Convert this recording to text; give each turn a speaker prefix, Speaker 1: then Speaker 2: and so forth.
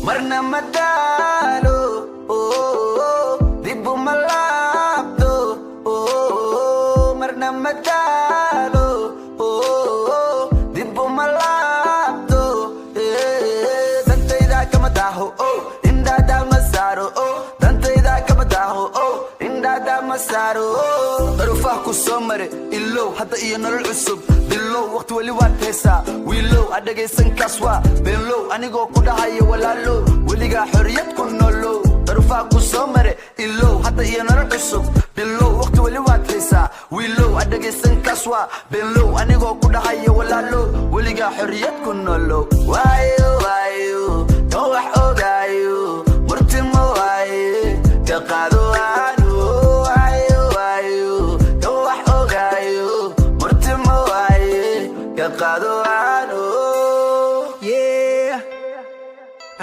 Speaker 1: Marna ma daalo, dib uma laabto. Marna ma daalo, dib uma laabto. Dantayda kama daaho, indhaada ma saaro. Dantayda kama daaho, indhaada ma saaro. Daruufaha ku soo mare ilow, hadda iyo nolol cusub bilow. Waqti weli waad heesaa, wiilow. Adhagaysan, kaas waa beenlow. Anigoo ku dhahayo, walaalow, weligaa xorriyad ku nolow. Daruufaha ku soo mare ilow, hadda iyo nolol cusub bilow. Waqti weli waad heesaa, wiilow. Adhagaysan, kaas waa beenlow. Anigoo ku dhahayo, walaalow, weligaa xorriyad ku nolow. Waayo, waayo, kan wax ogaa.